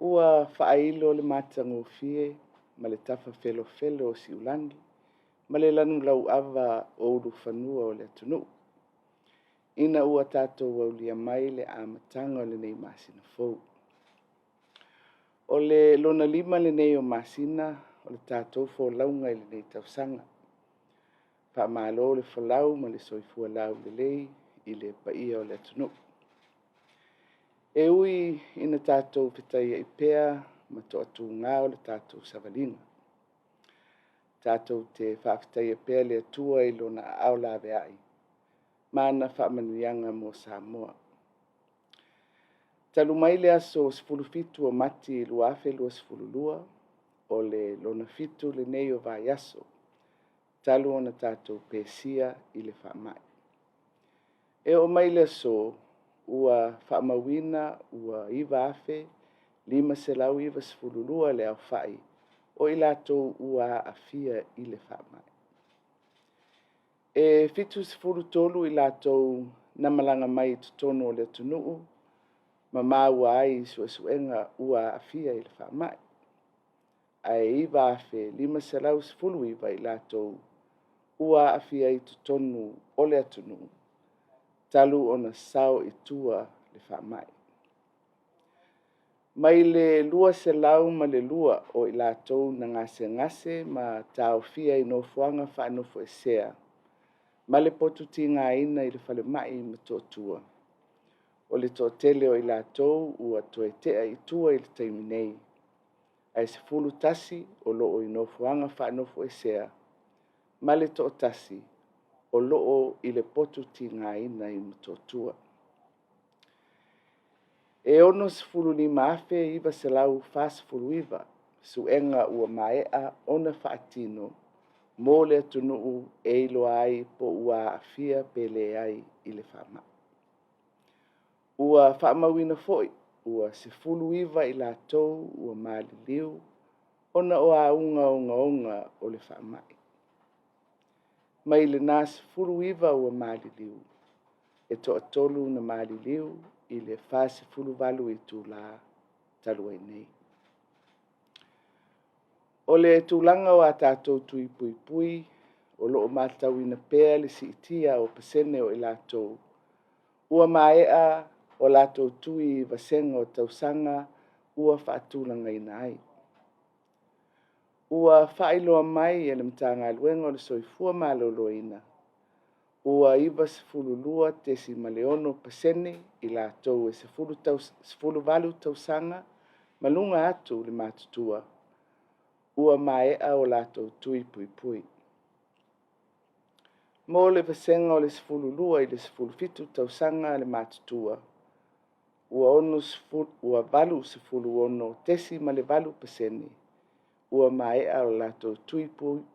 Ua faailo le matagofie ma le tafafelofelo o siulagi ma le lanulauava o ulufanua o le atunuu ina ua tatou aulia mai le amataga o lenei masina fou. O le lona 5 lenei o masina o le tatou folauga i lenei tausaga. Faamalo le folau ma le soifua laulelei i le paia o le atunuu. E ui ina tatou fetaiai pea ma toatuga o le tatou savaliga, tatou te faafetaia pea le Atua i Lona aao laveai ma ana faamanuiaga mo Samoa. Talu mai le aso 17 o Mati 2022, o le lona 7 lenei o vaiaso talu ona tatou pesia i le faamai. E oo mai i le aso, ua faamauina ua 9,592 le aofai o i latou ua aafia i le faamai. E 73 i latou na malaga mai i totonu o le atunuu ma maua ai i suesuega ua aafia i le faamai, ae 9,519 i latou ua aafia i totonu o le atunuu talu ona sao i tua le faamai. Mai le 202 o i latou na gasegase ma taofia i nofoaga faanofoesea ma le potu tigaina i le falemai i Motootua, o le toatele o i latou ua toe tea i tua i le taimi nei, ae 11 o lo o i nofoaga faanofoesea ma le toatasi o lo o i le potu tigaina i Motootua. E 65,949 suega ua maea ona faatino mo le atunuu e iloa ai po ua aafia pe leai i le faamai. Ua faamauina foi ua 19 i latou ua maliliu ona o auga ogaoga o le faamai. Mai lena 19 ua maliliu, e toatolu na maliliu i le 48 itula talu ai nei. O le tulaga o a tatou tui puipui, o lo o matauina pea le siitia o pasene o i latou ua maea o latou tui i vasega o tausaga ua faatulagaina ai. Ua faailoa mai e le Matagaluega o le Soifua Maloloina, ua 92.6% i latou e 18 tausaga ma luga atu le matutua ua maea o latou tui puipui. Mo le vasega o le 12 i le 17 tausaga le matutua, ua 86.8% ua maea o latou tui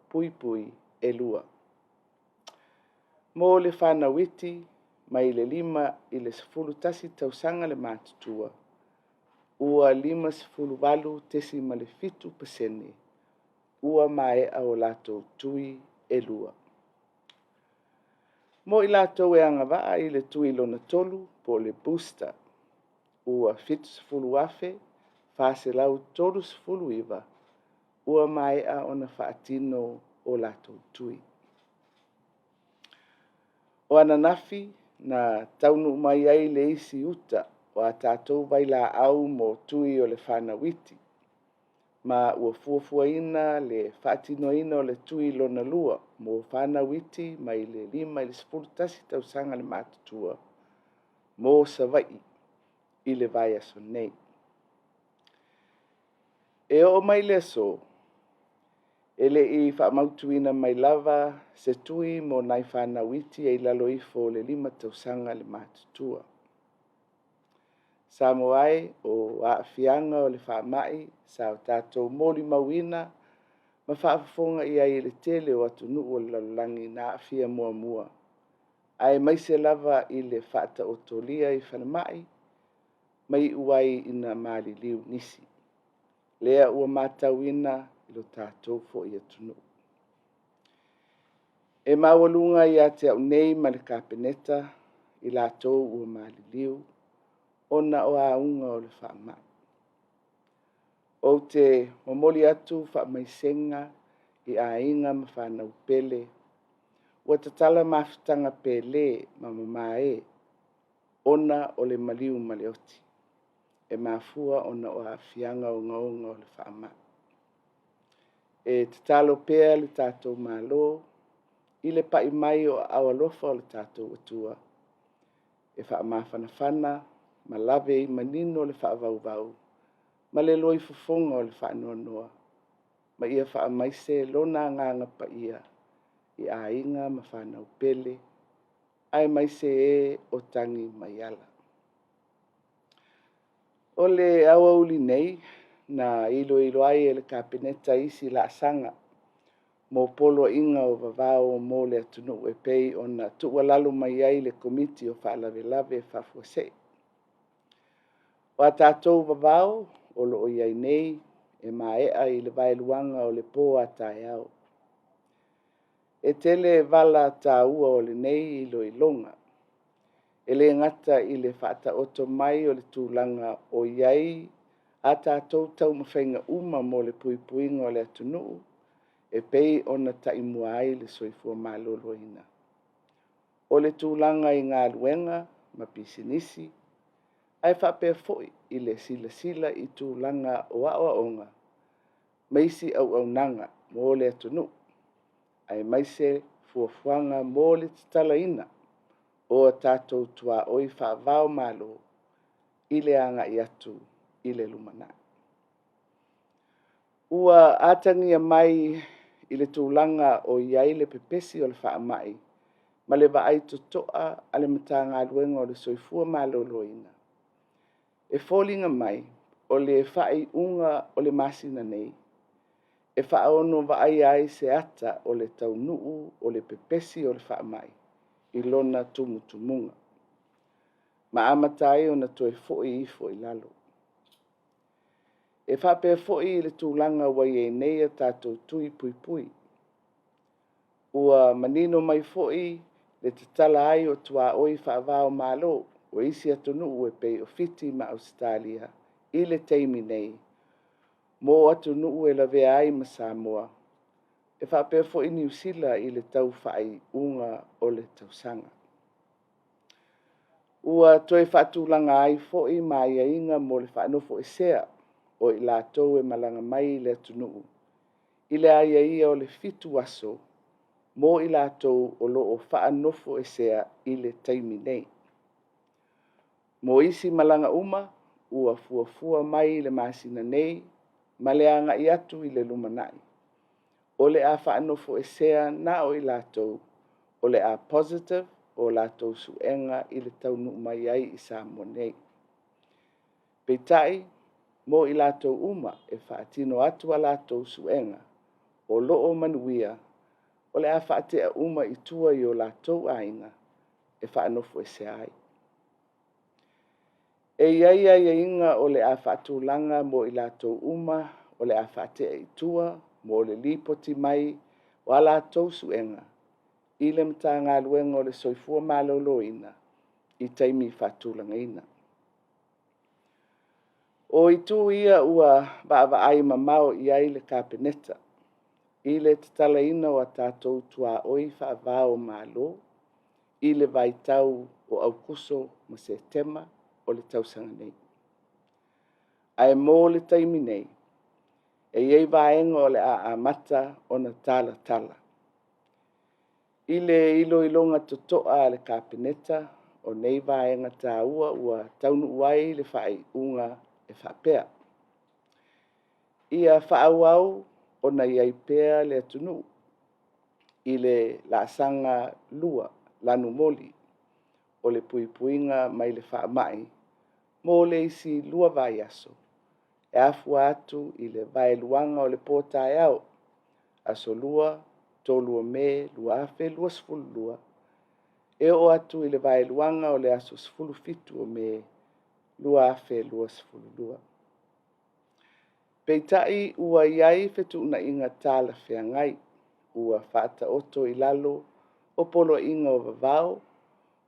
puipui e lua. Mo le fanau iti mai le 5 i le 11 tausaga le matutua, ua 58.7% ua maea o latou tui e lua. Mo i latou e agavaa i le tui lona tolu po o le booster, ua 70,439 ua maea ona faatino o latou tui. O ananafi na taunuu mai ai le isi uta o a tatou vailaau mo tui o le fanau iti, ma ua fuafuaina le faatinoina o le tui lona lua mo fanau iti mai le 5 i le 11 tausaga le matutua mo Savaii i le vaiaso nei. E oo mai le aso, e le i faamautuina mai lava se tui mo nai fanau iti e i lalo ifo o le 5 tausaga le matutua. Samoa e, o aafiaga o le faamai sa o tatou molimauina ma faafofoga i ai i le tele o atunuu o le lalolagi na aafia muamua, aemaise lava i le faataotolia i falemai ma iu ai ina maliliu nisi. Lea ua matauina i lo tatou foi atunuu. E maualuga ia te au nei ma le Kapeneta i latou ua maliliu ona o auga o le faamai. Ou te momoli atu faamaisega i aiga ma fanau pele ua tatala mafutaga pele ma mamae ona o le maliu ma le oti e mafua ona o aafiaga ogaoga o le faamai. E tatalo pea le tatou Malo i le pai mai o aao alofa o le tatou Atua e faamafanafana ma lave ai manino le faavauvau ma le loifofoga o le faanoanoa, ma ia faamaise Lona Agaga Paia i aiga ma fanau pele aemaise e o tagi mai ala. O le aoauli nei na iloilo ai e le Kapeneta isi laasaga mo Poloaiga o Vavao mo le atunuu e pei ona tuualalo mai ai le Komiti o Faalavelave Faafuasei. O a tatou vavao o lo o i ai nei e maea i le vaeluaga o le po a taeao. E tele vala taua o lenei iloiloga, e le gata i le faataoto mai o le tulaga o i ai a tatou taumafaiga uma mo le puipuiga o le atunuu e pei ona taimua ai le soifua maloloina, o le tulaga i galuega ma pisinisi, ae faapea foi i le silasila i tulaga o aoaoga ma isi auaunaga mo le atunuu, aemaise fuafuaga mo le tatalaina o a tatou tuaoi faava o Malo i le agai atu i le lumanai. Ua atagia mai i le tulaga o i ai le pepesi o le faamai ma le vaai totoa a le Matagaluega o le Soifua Maloloina, e foliga mai o le faaiuga o le masina nei e faaono vaaia ai se ata o le taunuu o le pepesi o le faamai i lona tumutumuga ma amata ai ona toe foi ifo i lalo. E faapea foi i le tulaga ua i ai nei a tatou tui puipui, ua manino mai foi le tatala ai o tuaoi faava o Malo o isi atunuu e pei o Fiti ma Ausetalia i le taimi nei mo atunuu e lavea ai ma Samoa, e faapea foi Niu Sila i le tau faaiuga o le tausaga. Ua toe faatulaga ai foi ma aiaiga mo le faanofoesea o i latou e malaga mai i le atunuu i le aiaia o le 7 aso mo i latou o lo o faanofoesea i le taimi nei. Mo isi malaga uma ua fuafua mai i le masina nei ma le agai atu i le lumanai, o le a faanofoesea na o i latou o le a positive a latou suega i le taunuu mai ai i Samoa nei. Peitai mo i latou uma e faatino atu a latou suega o lo o manuia, o le a faatea uma i tua i o latou aiga e faanofoesea ai. E i ai aiaiga o le a faatulaga mo i latou uma o le a faatea i tua mo le lipoti mai o a latou suega i le Matagaluega o le Soifua Maloloina i taimi faatulagaina. O itu ia ua vaavaai mamao i ai le Kapeneta i le tatalaina o a tatou tuaoi faava o Malo i le vaitau o Aokuso ma Setema o le tausaga nei. Ae mo le taimi nei, e i ai vaega o le a amata ona talatala. I le iloiloga totoa a le Kapeneta o nei vaega taua ua taunuu ai le faaiuga e faapea; Ia faaauau ona i ai pea le atunuu i le laasaga 2 lanumoli o le puipuiga mai le faamai mo le isi 2 vaiaso e afua atu i le vaeluaga o le po taeao, aso Lua 3 o Me 2022 e oo atu i le vaeluaga o le aso 17 o Me 2022. Peitai ua i ai fetuunaiga talafeagai ua faataoto i lalo o Poloaiga o Vavao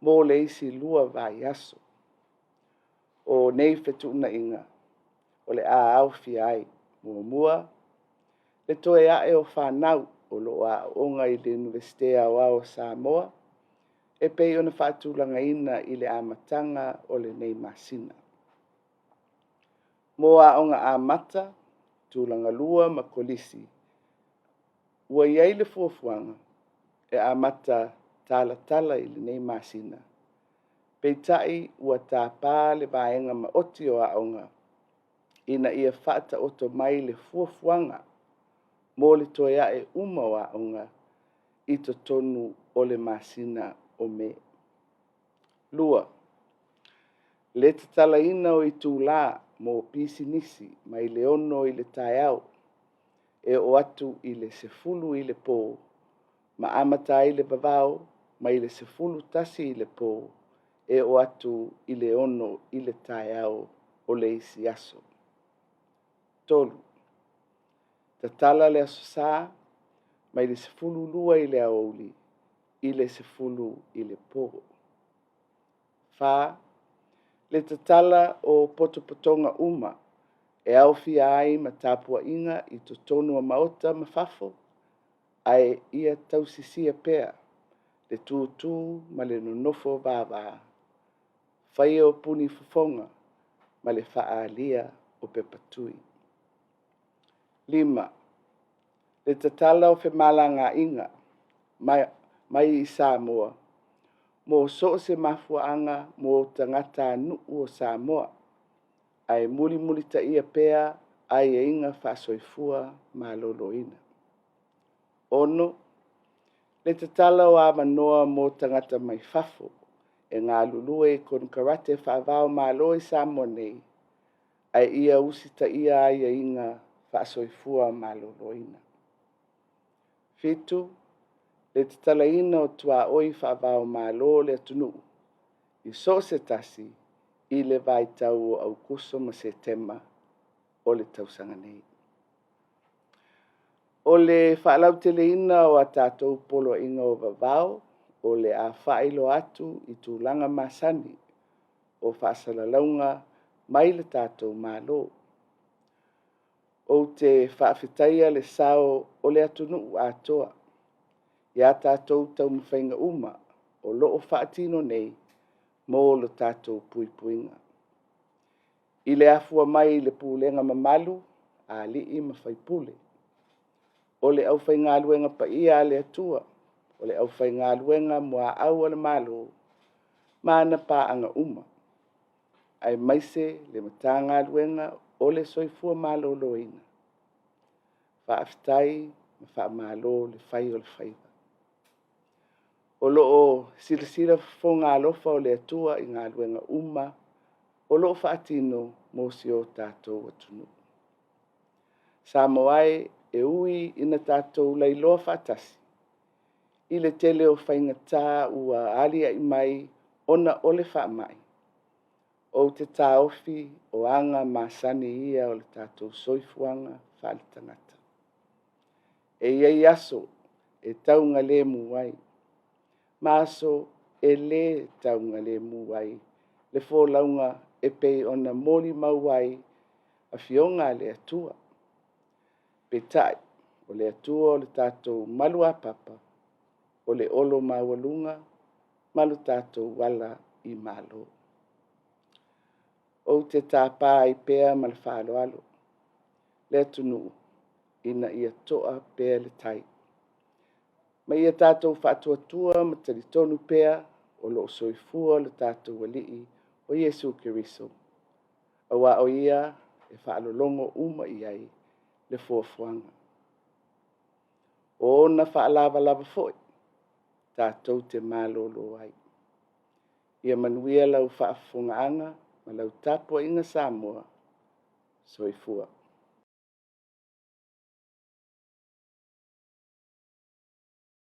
mo le isi 2 vaiaso. O nei fetuunaiga o le a aofia ai: Muamua, le toe ae o fanau o lo o aooga i le Iunivesite Aoao o Samoa e pei ona faatulagaina i le amataga o lenei masina. Mo Aoga Amata, Tulagalua ma Kolisi, ua i ai le fuafuaga e amata talatala i lenei masina, peitai ua tapa le vaega maoti o aoga ina ia faataoto mai le fuafuaga mo le toe ae uma o aoga i totonu o le masina o Me. Lua, le tatalaina o itula mo pisinisi mai le 6 i le taeao e oo atu i le 10 i le po ma amata ai le vavao mai le 11 i le po e oo atu i le 6 i le taeao o le isi aso. Tolu, tatala le Aso Sa mai le 12 i le aoauli i le 10 i le po. Fa, le tatala o potopotoga uma e aofia ai ma tapuaiga i totonu o Maota ma fafo, ae ia tausisia pea le tutu ma le nonofo vava, faia o puni fofoga ma le faaalia o pepa tui. Lima, le tatala o femalagaaiga mai i Samoa mo so o se mafuaaga mo tagatanuu o Samoa, ae mulimulitaia pea aiaiga faa-soifua maloloina. 6. Le tatala o avanoa mo tagata mai fafo e galulue i konekarate faava-o-Malo i Samoa nei, ae ia usitaia aiaiga faa-soifua maloloina. 7. Le tatalaina o tuaoi faava-o-Malo o le atunuu i so o se tasi i le vaitau o Aokuso ma Setema o le tausaga nei. O le faalauteleina o a tatou Poloaiga o Vavao o le a faailoa atu i tulaga masani o faasalalauga mai le tatou Malo. Ou te faafetaia le sao o le atunuu atoa i a tatou taumafaiga uma o lo o faatino nei mo le tatou puipuiga. I le afua mai i le pulega mamalu a alii ma faipule, o le aufaigaluega paia a le Atua, o le aufaigaluega muaau a le Malo ma ana paaga uma, aemaise le Matagaluega o le Soifua Maloloina, faafetai ma faamalo le fai o le faiva. O lo o silasila fofoga alofa o le Atua i galuega uma o lo o faatino mo si o tatou atunuu. Samoa e, e ui ina tatou lailoa faatasi i le tele o faigata ua aliae mai ona o le faamai, ou te taofi o aga masani ia o le tatou soifuaga faaletagata. E i ai aso e taugalemu ai ma aso e le taugalemu ai le folauga e pei ona molimau ai Afioga a le Atua. Peitai, o le Atua o le tatou maluapapa, o le olo maualuga ma lo tatou ala i malo. Ou te tapa ai pea ma le faaaloalo le atunuu ina ia toa pea le tai ma ia tatou faatuatua ma talitonu pea o lo o soifua lo tatou Alii o Iesu Keriso, aua o Ia e faalologo uma i ai le foafoaga. O ona faalavalava foi tatou te malolo ai. Ia manuia lau faafofogaaga ma lau tapuaiga Samoa. Soifua.